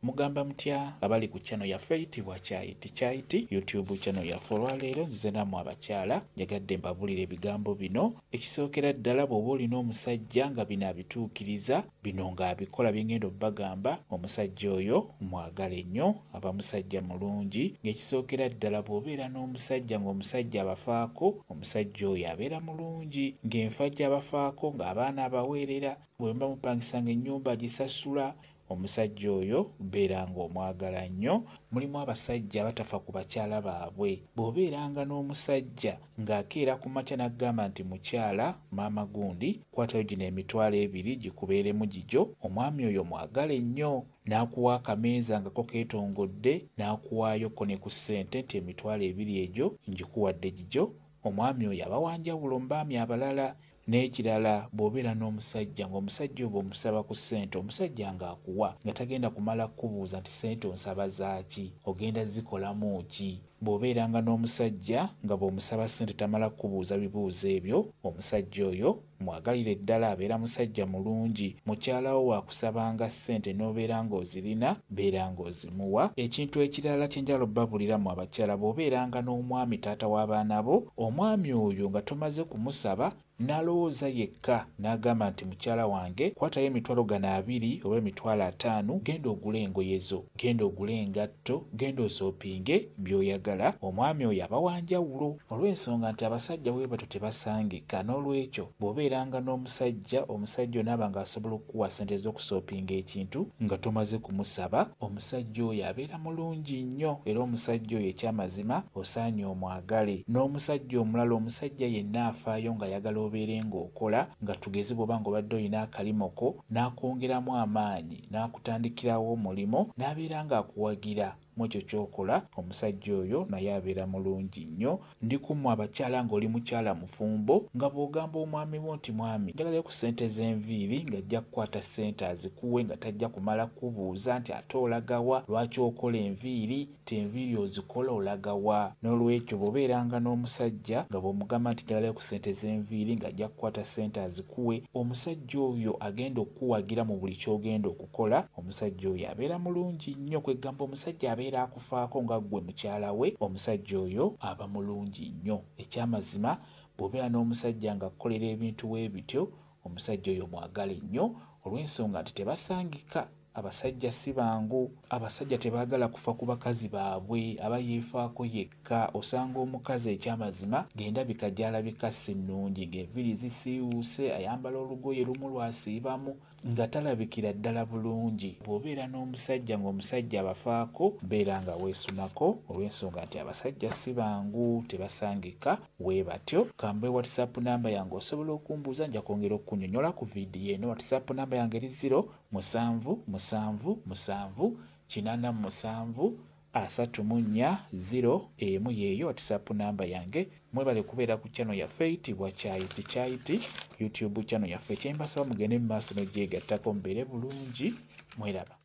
Mugamba mutya abali ku channel yaffe eyitibwa Kyayiti Kyayiti YouTube channel yaffe. Olwaleero nzize nammwe abakyala, njagadde mbabulire ebigambo bino. Ekisookera ddala, bw'oba olina omusajja nga bino abituukiriza, bino ng'abikola bye ngenda obbagamba, omusajja oyo mwagale nnyo, aba musajja mulungi. Ng'ekisookera ddala, bw'obeera n'omusajja ng'omusajja abafaako, omusajja oyo abeera mulungi, ng'enfa gy'abafaako, ng'abaana abaweerera, bwe muba mupangisanga ennyumba agisasula, omusajja oyo beera ng'omwagala nnyo. Mulimu abasajja abatafa ku bakyala baabwe. Bw'obeeranga n'omusajja ng'akeera ku makya n'agamba nti mukyala maama gundi, kwatayo gino 20,000 gikubeeremu gigyo, omwami oyo mwagale nnyo. N'akuwa akameeza nga ko keetongodde, n'akuwaayo ko ne ku ssente nti 20,000 egyo ngikuwadde gigyo, omwami oyo aba wa njawulo mu baami abalala. N'ekirala, bw'obeera n'omusajja ng'omusajja oyo bw'omusaba ku ssente, omusajja ng'akuwa nga tagenda kumala kukubuuza nti ssente onsaba zaaki, ogenda zikolamu ki. Bw'obeeranga n'omusajja nga bw'omusaba ssente tamala kukubuuza bibuuzo ebyo, omusajja oyo mwagalire ddala, abeera musajja mulungi. Mukyala wo waakusabanga ssente n'obeera ng'ozirina, beera ng'ozimuwa. Ekintu ekirala kye njagala obbabuliramu abakyala, bw'obeeranga n'omwami taata w'abaana bo, omwami oyo nga tomaze kumusaba, n'alowooza yekka n'agamba nti mukyala wange kwatayo 20,000 oba 50,000, genda ogule engoye zo, genda ogule engatto, genda osoopinge by'oyagala, omwami oyo aba wa njawulo. Olw'ensonga nti abasajja bwe batyo tebasangika. N'olwekyo bw'obeeranga n'omusajja, omusajja onaaba ng'asobola okukuwa ssente z'okusoopinga ekintu nga tomaze kumusaba, omusajja oyo abeera mulungi nnyo, era omusajja oyo ekyamazima osaanye omwagale. N'omusajja omulala, omusajja yenna afaayo ng'ayagala obeere ng'okola, nga tugeze bw'oba ng'obadde olina akalimo ko, n'akwongeramu amaanyi, n'akutandikirawo omulimu, n'abeera ng'akuwagira mu ekyo ky'okola, omusajja oyo naye abeera mulungi nnyo. Ndi ku mmwe abakyala, ng'oli mukyala mufumbo, nga bw'ogamba omwami wo nti mwami njagalayo ku ssente z'enviiri, ng'ajja kukwata ssente azikuwe nga tajja kumala kukubuuza nti ate olagawa, lwaki okola enviiri, nti enviiri ozikola olagawa. N'olwekyo bw'obeeranga n'omusajja nga bw'omugamba nti njagalayo ku ssente z'enviiri, ng'ajja kukwata ssente azikuwe, omusajja oyo agenda okukuwagira mu buli ky'ogenda okukola, omusajja oyo abeera mulungi nnyo. Kwegamba omusajja abeera akufaako nga ggwe mukyala we, omusajja oyo aba mulungi nnyo. Ekyamazima bw'obeera n'omusajja ng'akukolera ebintu bwe bityo, omusajja oyo mwagale nnyo, olw'ensonga nti tebasangika. Abasajja si bangu, abasajja tebaagala kufa ku bakazi baabwe, aba yeefaako yekka. Osanga omukazi ekyamazima ng'endabika gy'alabika si nnungi, ng'enviiri zisiiwuuse, ayambala olugoye lumu lw'asiibamu, nga talabikira ddala bulungi. Bw'obeera n'omusajja ng'omusajja abafaako, beera nga weesunako, olw'ensonga nti abasajja si bangu, tebasangika we batyo. Kambe WhatsApp namba yange, osobola okumbuuza, nja kwongera okukunnyonnyola ku vidiyo eno. WhatsApp namba yange eri 0 7 7 7 87 34 0 1, yeeyo WhatsApp namba yange. Mwebale kubeera ku channel yaffe eyitibwa Kyayiti Kyayiti YouTube channel yaffe. Kyembasaba mugende mu maaso n'ogyegattako, mubeere bulungi, mweraba.